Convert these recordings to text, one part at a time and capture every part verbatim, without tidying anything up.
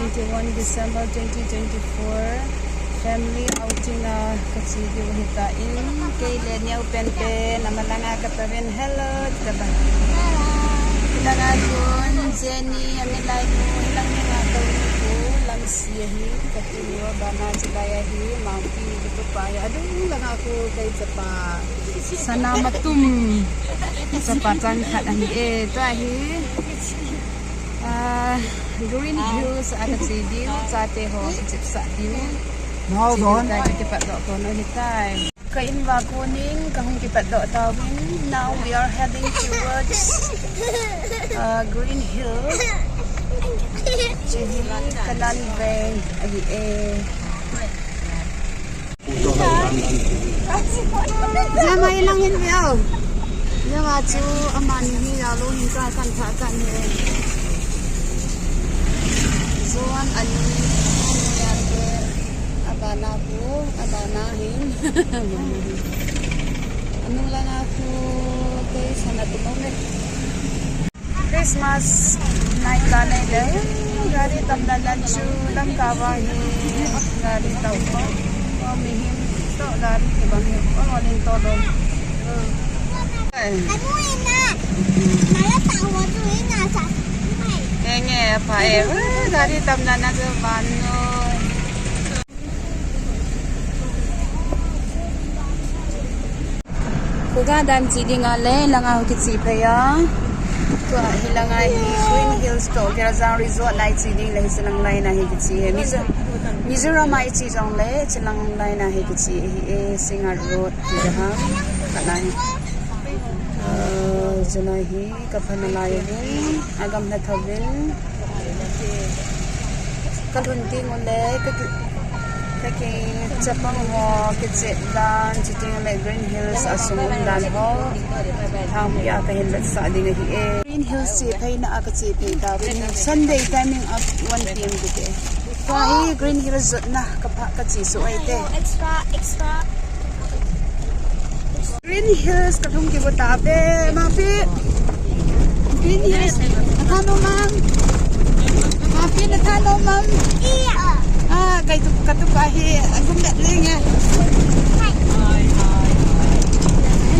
Twenty-one December twenty twenty-four, family outing a kache diu ahitan, kei le neo penpen, amalanga katauvin, hello, tita ba. Hilanga chun, Jenny, amilai nu, hilang ni nga tou nu, Lamsi ahi, kati nu, abana chilai ahi, Mangpi, kitupa ahi, adung langa khu kei chapa. Sana Matum. Chapa chang khat ahi e, tua hi. Ah, Green Hills a kache diu, chate ho kichepsah diu. Now, Don. Ka kipat doh kon ahitai. Ka in uva konin, kahung kipat doh tauvin. Now we are heading towards, uh, Green Hills. Chehi Kanan Veng ahi e. Jama ilang hin veo. Jama chu amani hi alo hin ka kan tha kan he. Zuan ani ya ke abana bu, abana hin. Anung langa khu kei sana tu mo me. Christmas night la nei le, gari tam dan dan chu lam ka va hi, gari tau ko. Ko mi hin to gari ki bang hi, ko lin to lo. Anu ina, mala ta ho chu ina sa. Enge pa e, gari tam dan dan chu ban no. Khuga dam che dinga le, langa ho kiche phei a. Tua hi langa hi Green Hills to Geljang Resort lai che ding le, hi chilang lai na hi kiche he. Mizo-, Mizoram a i che jong le, chilang lai na hi kiche hi e, Singngat Road, Geljang. Ka lai. Ah, chilang hi. Ka phan a lai uvin, agam na thauvin. Ka lhun teng ule, ka ki, ka ki chapang ho, kichep dan, chuteng le Green Hills a sung um dan ho. Thangpi a ka hin vetsah ding ahi e. Green Hills che phei na a ka che phei tauvin. Sunday timing of one P M kiti. Tua hi Green Hills jotna ka pha, ka che suh ahi te. Extra, extra. Green Hills ka lhung kit tave, Mangpi. Green Hills, na tha nom am? Mangpi, na tha nom am? Ah, kei tu, ka tu ka hi, agum det leng e.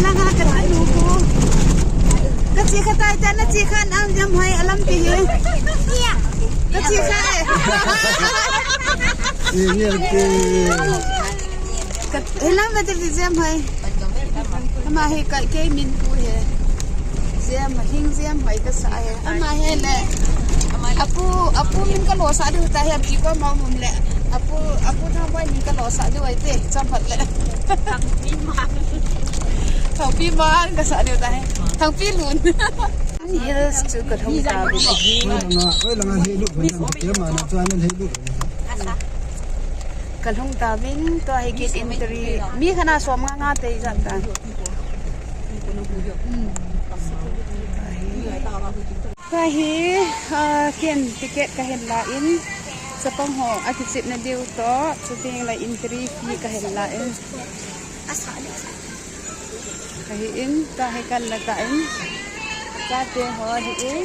Langa ka tha nu ko. Ka che kha tai ta, na che kha nam jam hai alam pi hi. Ka che kha e. Ye, ye, ye. Ka, hilang betul di Jem hai. Ama hi ka, kei min pu he. Jem, Hing Jem hai ka sa he. Ama hi le. Apu, apu min ka lo sa diu ta he, pi ko ma mum le. Apu, apu thang pai min ka lo sa diu ai te, cham phat le. Thang pi man. Thang pi man ka sa diu ta he. Thang pi lun. Hills chu ka lhung tauvin. Oi, langa, oi, langa, hei lu, oi, langa, hei lu. Ka lhung tauvin, tua hi gate entry. Mi khat na som nga nga te jat ta. Tua hi, ah, ken ticket ka hin la in. Chapang ho, akichep na diu to. Chuteng le entry fee ka hin la in. Ka hi in, ka hi kan la ka in. Ka te ho hi in.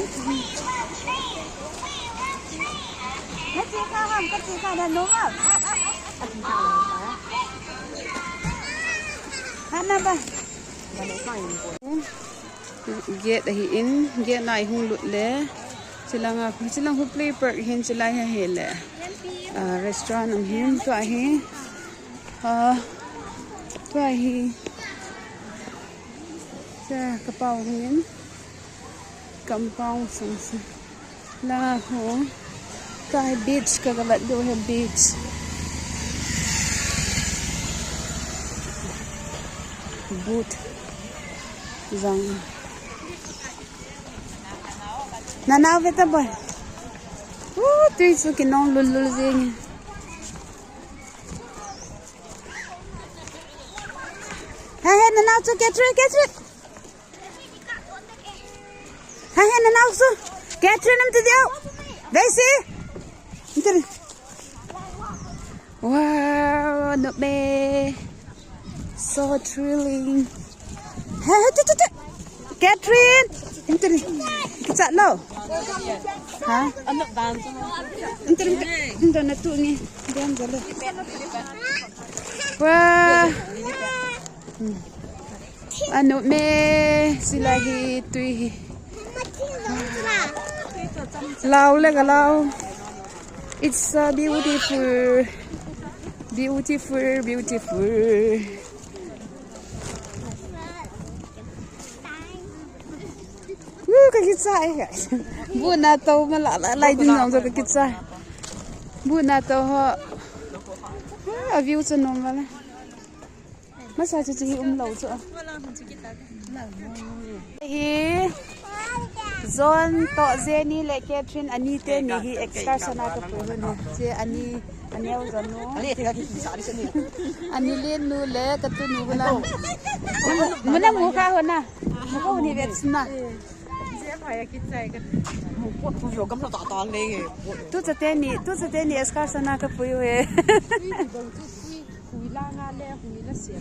Na che kha ham, ka che kha na nom am? Hana ba. Gate ahi in, gate na i hung lut le. Chilang a, chilang khu play park hin chilai ha hi le. Ah, restaurant um hin tua hi. Ah, tua hi. Sa ka pau hin. Compound sang sa. La ho. Tua hi beach ka ga vat diu hi beach. Boat. Jang. Nana ve ta boy. Uh, tui chu kinong lul lul jeng. He, he, nana chu Catherine, Catherine. He, he, nana chu Catherine am tu diu. Ve si. Wow, no me. So thrilling. He, he, tu, tu, tu. Catherine! Inter, kicha lo. Ha? Inter, inter na tu ni. Diam jale. Wah. Hmm. Anu me, sila hi tui hi. Lau le ka lau. It's so beautiful. Beautiful, beautiful. Woo, ka kicha e, guys. Bu na to ma la la lai din nong ka kicha. Bu na to ho. Ah, a view chu nong ma la. Masa chu chu hi um lo chu. Hi John to Jenny le Catherine ani te ni hi excursion a ka pu hun. Che ani, ani u John nu. Ani le nu le ka tu nu la. Muna mu kha ho na. Mu kha ni vet na. Tu cha te ni, tu cha te ni excursion a ka pu he. Hui la nga le, hui la sia.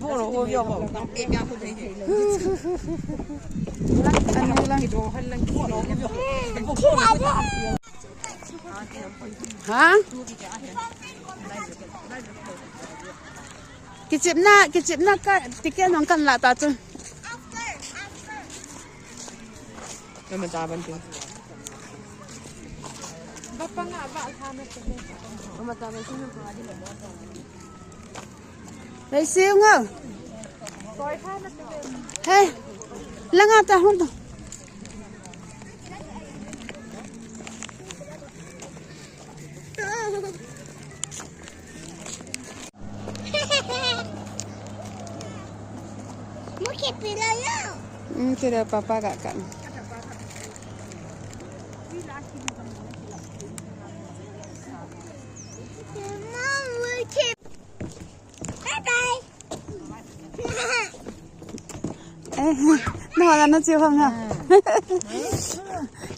Bolo ho yo ho, tam pe pya ko de. Anu lang. Ha? Kichipna, kichipna ka ticket nong kan la ta chu. Mama ta ban tu. Bapa nga ba thana tu. Mama ta ban tu. Hei, siu ngau. Hei, langa ta hung ta. Muke pila ya. Hmm, tidak apa-apa, Kak, kan. Mom, muke. Bye bye. Eh, no, wala na chiu hang ha.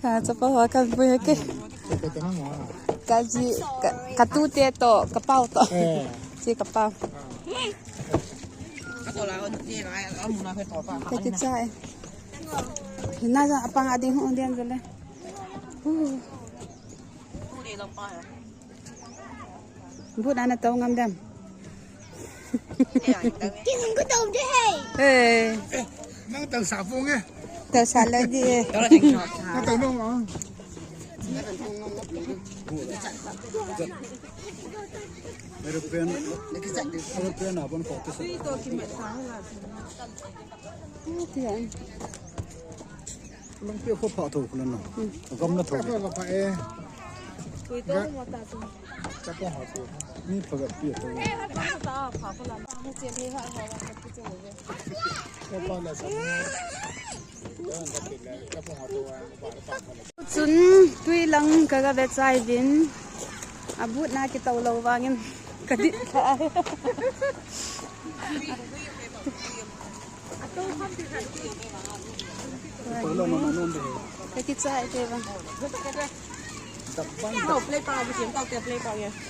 Ka chapa ho kan pui ke. Ka ji, ka, ka tu te to, ka pau to. Eh. Ji ka pau. Ka kicha e. Na ja apang ading hu diam jale. Huh. Bu na na tau ngam dem. Kin ko tau de hei. Hey. Nang tau sa pung e. Tau sa la di e. Nang tau nong ang. Aeroplane, aeroplane a bon ko tu sa. Lang pia ko pha tho ko na. Hmm. Gam na tho. Ka pha e. Kui to mo ta tu. Ka pha ha tu. Ni pha ga pia to. Ta pha ko la. Mu che ni ha ha wa ka che ni. Ko pa la sa. Ka pha ha tu wa. Chun tui lang ka ga ve chai vin. A but na ki to lo vangin ka di kha. Ka kicha e te ba.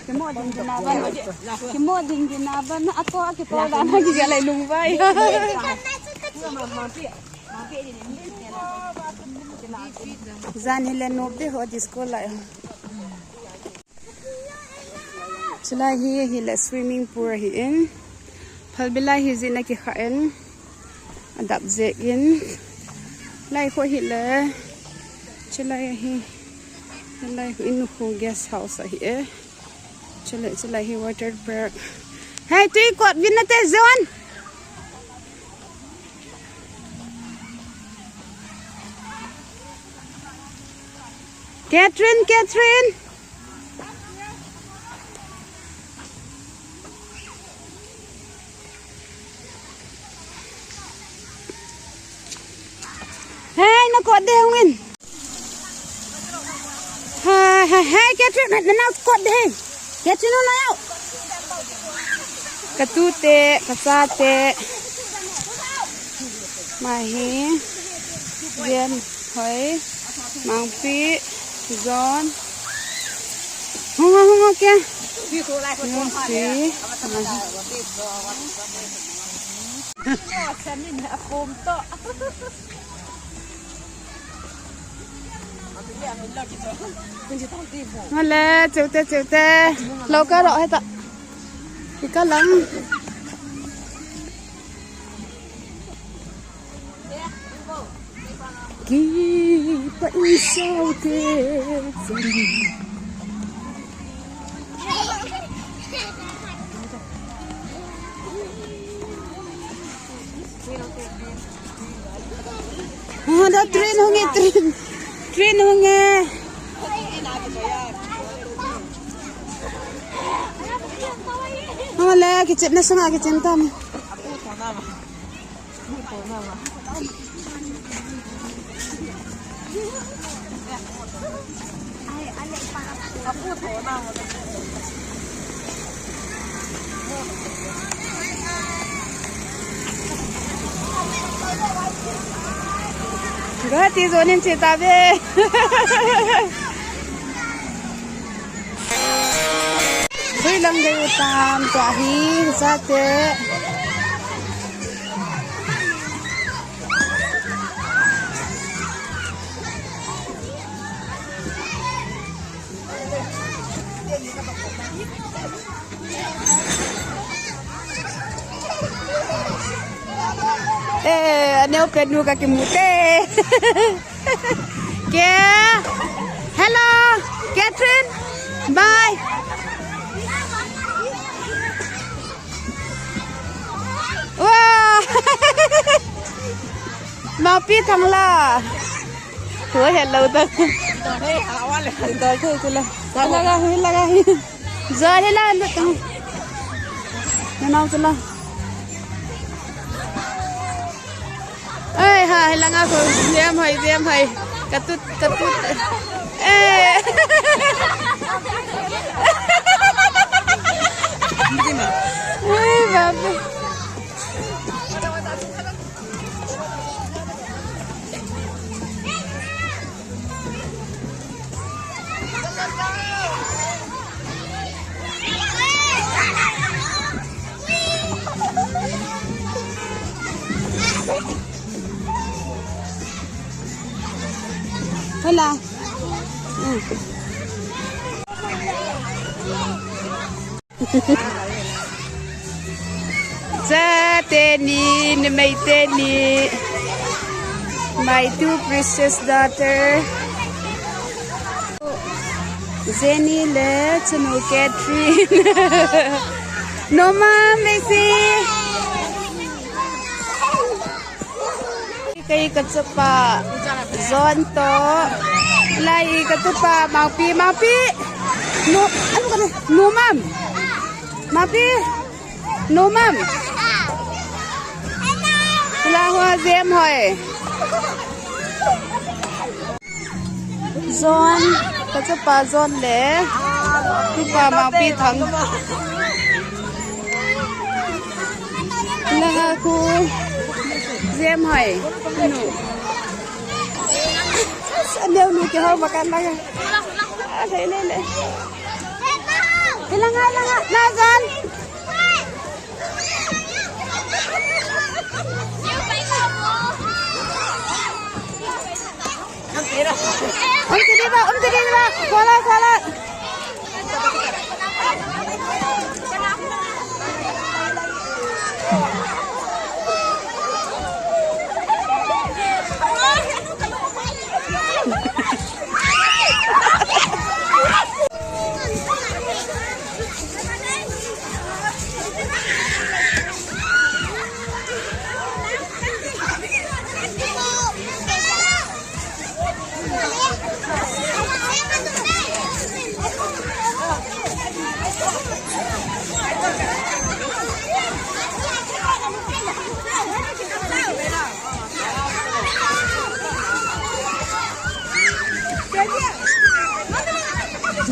Kimo ding ding na ban. Kimo ding ding na ban. Ato a kito la na ki ga lai lung vai. Jan hi le nop de ho disco lai ho. Chulai hi, hi le swimming pool ahi in. Phalbi lai hi jin a kikha in. Adap jek in. Lai kho hi le. Chulai hi. Lai hi in khu guest house ahi e. Chulai, chulai hi water park. Hey, tui kot vin na te John. Catherine, Catherine. Hey, na kot de hung in. Hey, hey, hey, Catherine, na, na kot de. Catherine, na yau. Ka tu te, ka cha te. Mahi. Jen, hoi. Mangpi, John. Hung, hung, hung, okay. Mangpi. Mahi. Ngale, cheute, cheute. Lo ka ro heta. Ika lang. Kipa in sao te chen. Oh, da train hung e, train. Train hung e. Oh, le, kichepna sanga kichen tam. Guwahati jonin che tave. Dui lang dei u tam tua hi, chate. Eh, aneo penu ka kimu te. Ke, hello, Catherine. Bye. Wow. Maupi Thang la. Tua hello ta. Dol thei tu la. Laga hi, laga hi. Jor hi la, lut tang. Nanao chu la. Ai ha, hi langa ko, jem hoi, jem hoi. Katut, katut. Eh. Ai, babe. Hola. Mm. Cha teni, numei teni. My two precious daughter. Jenny le chanu Catherine. Noma, Messi. Kei kachapa John to. Lai kachapa Maupi, Maupi. Nu, anu kani, Nu Mam. Maupi. Nu Mam. Lahua jem hoi. John, kachapa John le, tupa Maupi Thang. Langa khu, jem hoi, nu. Aneo nu kihou makan langa. Ah, le, le, le. Langa, langa, na John. Um tidi ba, um tidi ba, kuala, kuala.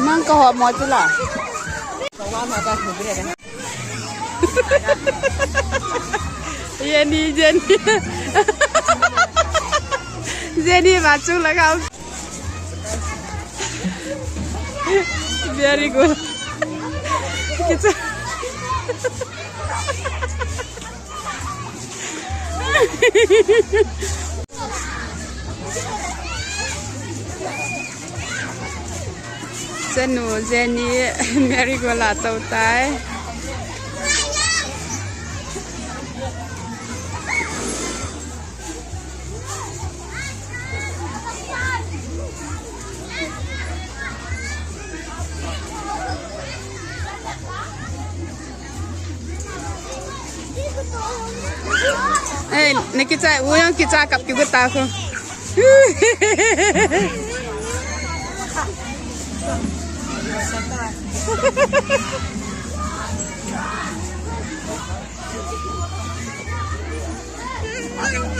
Nang ka ho mo tu la. Jenny, Jenny. Jenny, ba chu la ka. Very good. Kichu. Chanu Jenny marigold a tou tai. Eh, nakicha, u jong kicha kap kigot ta ko.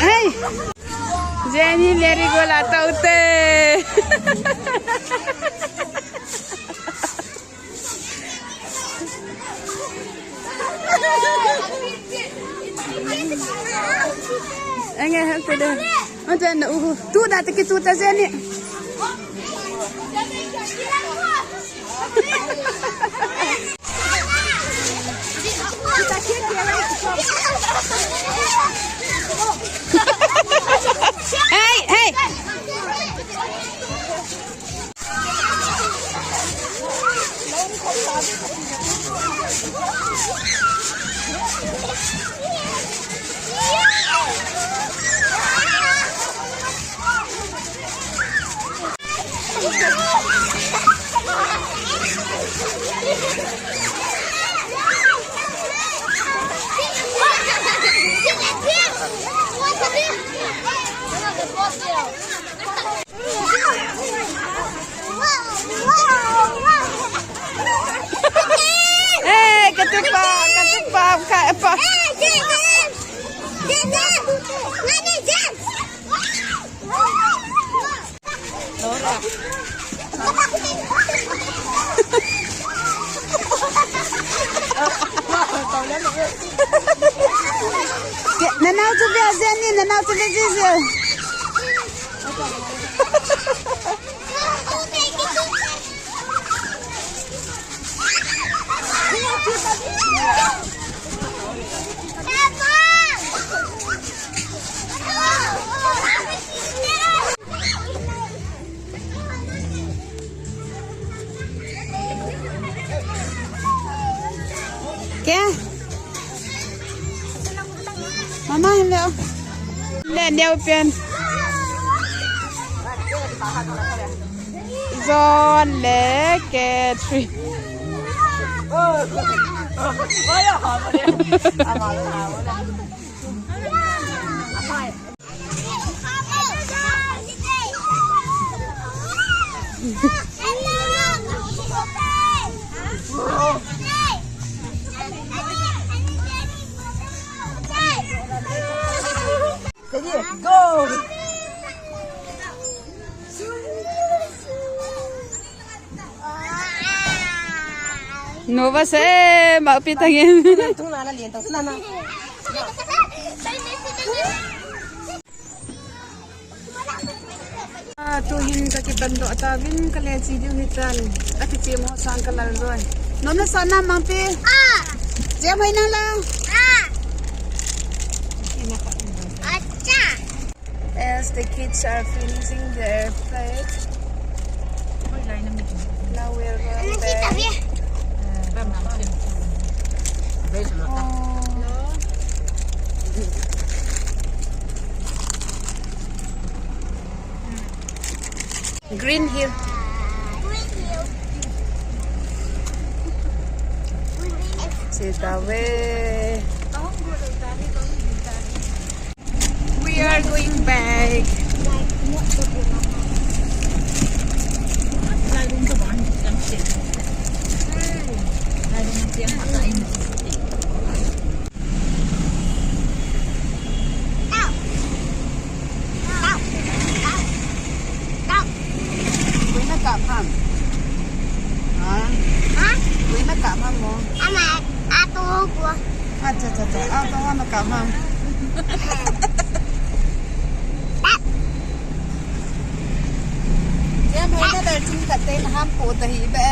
Hey! Jenny marigold a tou te. Enge, hal te de. Ante na uhu. Tu da te ki tu ta Jenny. Hey, hey. Eh, katupa, katupa, ka, pa. Ke, nanao chu bia Jenny, nanao chu bia Jenny. Ke? Mama, hello. Le, neo pen. John le Catherine. Ready, go! Nova se, ma pi tangin. Tung na na lien, tung na na. Ah, tuhin ka kiban doh tauvin ka le chi diu hitan. Ati chi mo sang ka lal roi. Nom na sa na mang pi. Ah. Jam hai nang la. Ah. Acha. As the kids are finishing their plate, now we're going back. Oh. Green Hill. Sita we. We are going back. Koi na kap ham? Ha? Ha? Koi na kap ham mo? Ama, ato ko. Acha, acha, acha. Ato na kap ham? Jam hai na dal ching khat te na ham po ta hi be.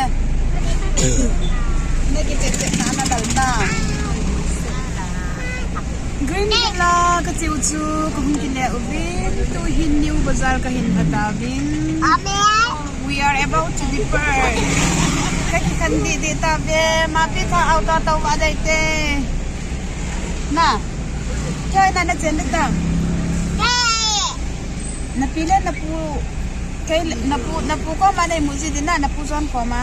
Na ki chet chet na na dal ta. Green Hill a kache u chu kahung kile uvin, tuhin New Bazar kahin phat tauvin. We are about to depart. Kakikhen didi tauve, mapi tha auto tauva dai te. Na. Kei na nachen dita. Napi le napu. Kei le napu, napu koma neimu ji dina, napu John koma.